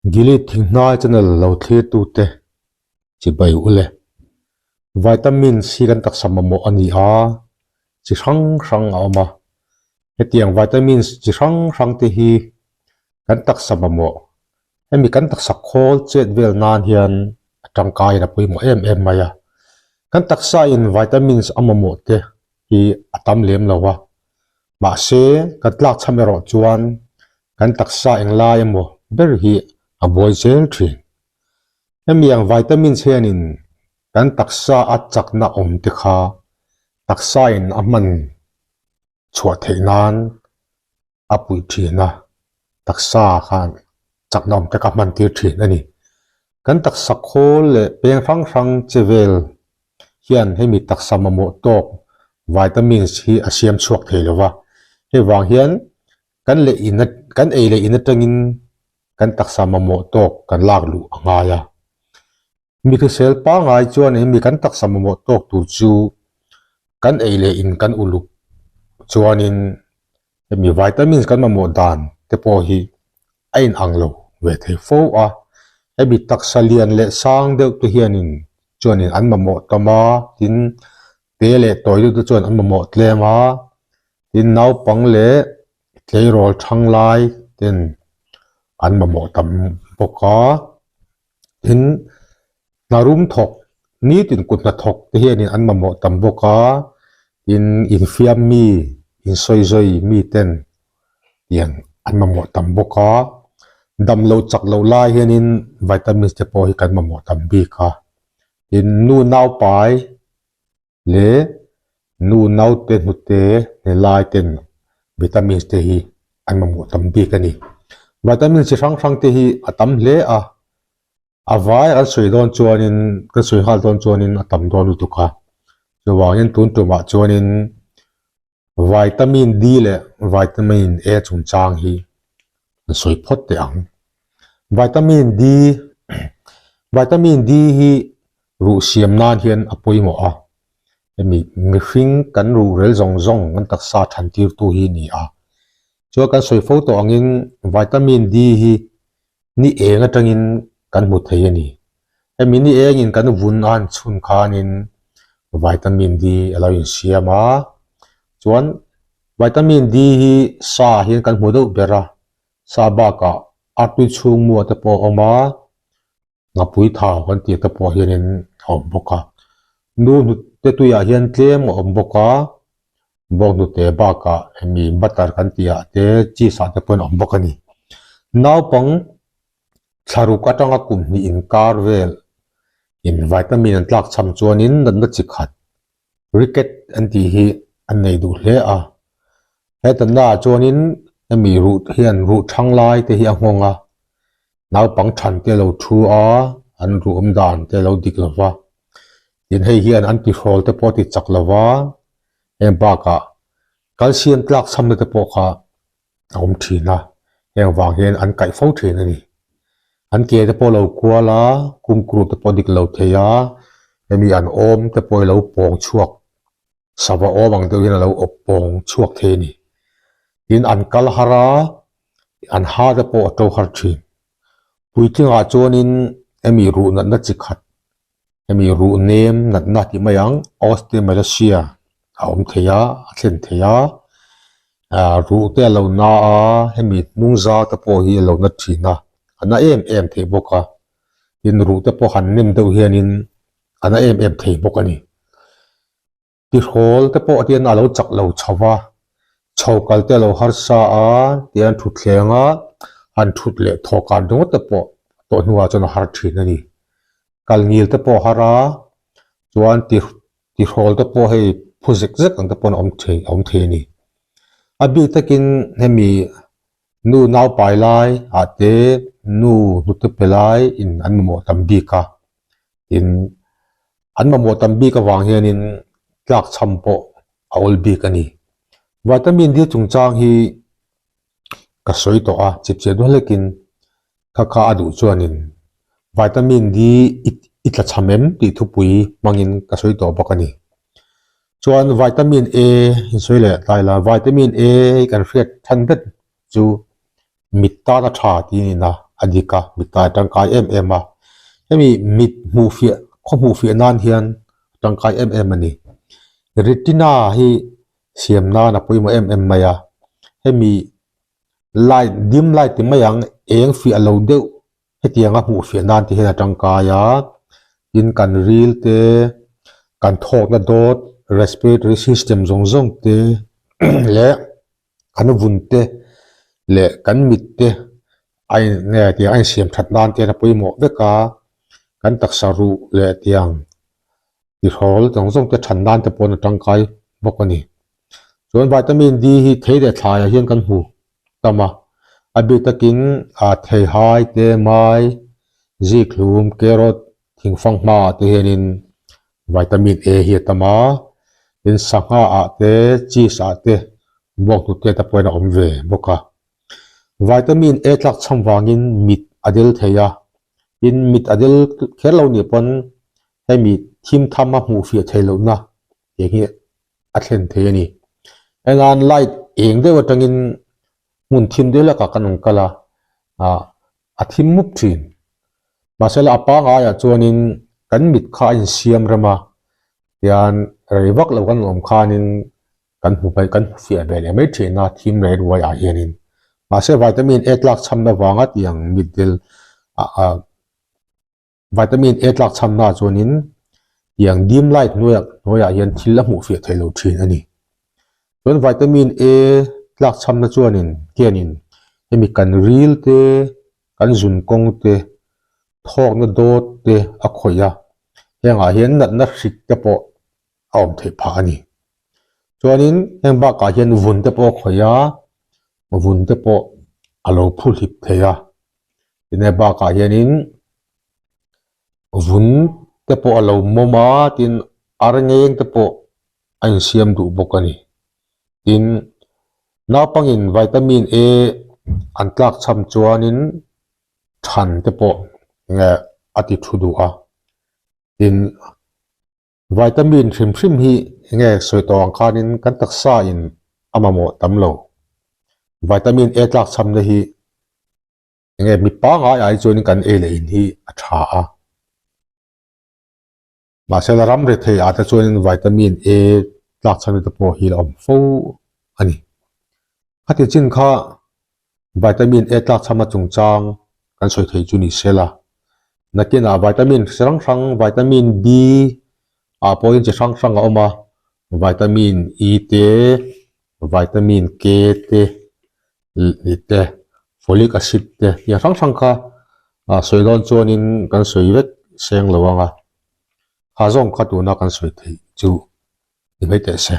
Gilead Thinghnai channel lo thlirtute chibai ule. Vitamins hi kan taksa mamawh a ni a, chi hrang hrang a awm a. Hetiang vitamins chi hrang hrang te hi kan taksa mamawh, hemi kan taksa khawl chet vel nan hian a tangkaiin a pawimawh em em mai a. Kan taksa in vitamins a mamawh te hi a tam lem lo a, mahse kan tlak chham erawh chuan kan taksa englai emaw ber hi a buai zel thin. Hemi ang vitamins hianin kan taksa a chakna awm te kha taksa in a hman chhuah theih nan a puih thin a, taksa khan chakna awm te kha hman tir thin a ni. Kan taksa khawl leh peng hrang hrang che vel hian hemi taksa mamawh tawk vitamins hi a siam chhuak thei lo va, hei vang hian kan leh in kan ei leh in atangin kan taksa mamawh tawk kan lak luh a ngai a. Mi hrisel pangngai chuan hemi kan taksa mamawh tawk tur chu kan ei leh in kan uluk chuanin hemi vitamins kan mamawh dan te pawh hi a inang lo ve thei fo a. Hemi taksa lian leh sang deuh te hianin chuanin an mamawh tam a, tin te leh tawi deuh te chuan an mamawh tlem a, tin naupang leh tleirawl thang lai ten an mamawh tam bawk a. Tin, hna rum thawk, nitin kut hnathawk te hianin an mamawh tam bawk a, tin infiam mi, insawizawi mi ten tiang an mamawh tam bawk a, damlo chak loh lai hianin vitamins te pawh hi kan mamawh tam bik a, tin nu naupai leh nu naute hnute hne lai ten vitamins te hi an mamawh tam bik a ni. Vitamins chi hrang hrang te hi a tam hle a, a vai an sawi dawn chuanin kan sawi nghal dawn chuanin a tam dawn lutuk a, chuvangin tun tumah chuanin Vitamin D leh Vitamin A chungchang hi an sawi phawt teh ang. Vitamin D Vitamin D hi ruh siam nan hian a pawimawh a, hemi mihring kan ruh rel zawng zawng kan taksa than tirtu hi a ni a. Chuan kan sawi fo tawh angin Vitamin D hi ni eng atangin kan hmu thei a ni. Hemi ni engin kan vun a han chhun khanin vitamin D a lo insiam a, chuan vitamin D hi sa hian kan hmu deuh ber a, sa bakah artui chhung mua te pawh a awm a, ngapui thau kan tih te pawh hianin a awm bawk a. Nu hnute tuiah hian tlem a awm bawk a, bawnghnute bakah hemi butter kan tih ah te cheese ah te pawhin a awm bawk a ni. Naupang Thlaruk atanga kum hnih inkar vel in vitamin an tlak cham chuanin natna chi khat ricket an tih hi an nei duh hle a. He natna ah chuanin hemi ruh hian ruh thang lai te hi a nghawng a, naupang than te a lo thu a, an ruh awm dan te a lo dik lo va, tin hei hian an tihrawl te pawh a ti chak lo va, heng bakah calcium tlak chhamna te pawh kha a awm thin a, heng vang hian an kaih fo thin a ni. An ke te pawh lo kual a, kumkru te pawh dik lo thei a, hemi an awm te pawh hi lo pawng chhuak, sava awm ang deuh hian a lo awp pawng chhuak thei a ni. Tin, an kal har a, an ha te pawh a to har thin. Puitlingah chuanin hemi ruh natna chi khat Hemi ruh nem natna tih mai ang osteomalacia a awm thei a, a thlen thei a, ah ruh te a lo na a, hemi hnung zau te pawh hi a lo na thin a, a na em em thei bawk a, tin ruh te pawh han nem deuh hianin a na em em thei bawk a ni. Tihrawl te pawh hian a lo chak lo chho va, chho kal te a lo harsa a, tihian thutthleng a han thut leh thaw kan ringawt te pawh tawh hnuah chuan a har thin a ni. Kal ngil te pawh a har a, chuan tihrawl te pawh hei phu zek zek ang te pawh a awm thei a awm thei a ni. A bik takin hemi nu naupai lai ah te nu hnute pe lai in an mamawh tam bik a, Tin, an mamawh tam bik avang hianin tlak chham pawh a awl bik a ni. Vitamin D chungchang hi ka sawi tawh a, chipchiah duah hlekin kha kha a duh chuanin Vitamin D i tla chham em tih thupui hmangin ka sawi tawh bawk a ni. Chuan Vitamin A in sawi leh tlai la, Vitamin A hi kan hriat than vek chu mit tan a tha tih a ni na. a dik a, mit a tangkai em em a. Hemi mit hmuh fiah, khaw hmuh fiah nan hian a tangkai em em a ni. Retina hi siam nan a pawimawh em em mai a, hemi light dim light ti mai ang eng fiah lo deuh hetianga hmuh fiah nan te hian a tangkai a, tin kan ril te, kan thawkna dawt respiratory system zawng zawng te leh kan vun te leh kan mit te a in nge tiang a insiam that nan te hian a pawimawh vek a, kan taksa ruh leh tiang tihrawl zawng zawng te than nan te pawh a tangkai bawk a ni. Chuan vitamin D hi thei leh thlaiah hian kan hmu tam a, a bik takin ah theihai te, mai, zikhlum, carrot, thingfang hmaah te hianin vitamin A hi a tam a, tin sangha ah te, cheese ah te, bawnghnute te pawhin a awm ve bawk a. Vitamin A tlak chham vangin mit a del thei a, tin mit a del kher lo nih pawn hemi thim tham a hmuh fiah theih lohna tih hi a thlen thei a ni. Engan light eng deuh atangin hmun thim deuh lakah kan rawn kal a, ah a thim mup thin. Mahsela a pangaiah chuanin kan mit kha a insiam rem a, tian rei vak lo kan awm khanin kan hmu mai kan hmu fiah ve leh mai thin a thim rei ruai ah hianin. Mahse vitamin A tlak chhamna vanga tiang mitdel ah ah Vitamin A tlak chhamna chuanin tiang dim light hnuaiah hnuaiah hian thil a hmuh fiah theih loh thin a ni. Chuan vitamin A tlak chhamna chuanin hianin hemi kan ril te, kan zun kawng te, thawkna dawt te a khawih a, hengah hian natna hrik te pawh a awm theih phah a ni. Chuanin heng bakah hian vun te pawh a khawih a, vun te pawh a lo phuhlip thei a. Tinge bakah hianin vun te pawh a lo mawm a, tin ar ngeng te pawh a insiam duh bawk a ni. Tin, naupangin vitamin A an tlak cham chuanin than te pawh nge a ti thu duh a. Tin, Vitamin hrim hrim hi enge sawi tawh ang khanin kan taksa in a mamawh tam lo. Vitamin A tlak chhamna hi enge mi pangai ai chuanin kan ei leh in hi a tha a. Mahse la ram rethei ah te chuanin vitamin A tlak chhamna te pawh hi a awm fo a ni. Khati chin kha Vitamin A tlak chhama chungchang kan sawi thei chu ni se la. Nakinah vitamin chi hrang hrang, vitamin B ah pawhin chi hrang hrang a awm a, vitamin E te, vitamin K te, te, folic acid te tiang hrang hrang kha sawi dawn chuanin kan sawi vek seng lo ang a, kha zawng kha tuna kan sawi theih chu ni mai teh se.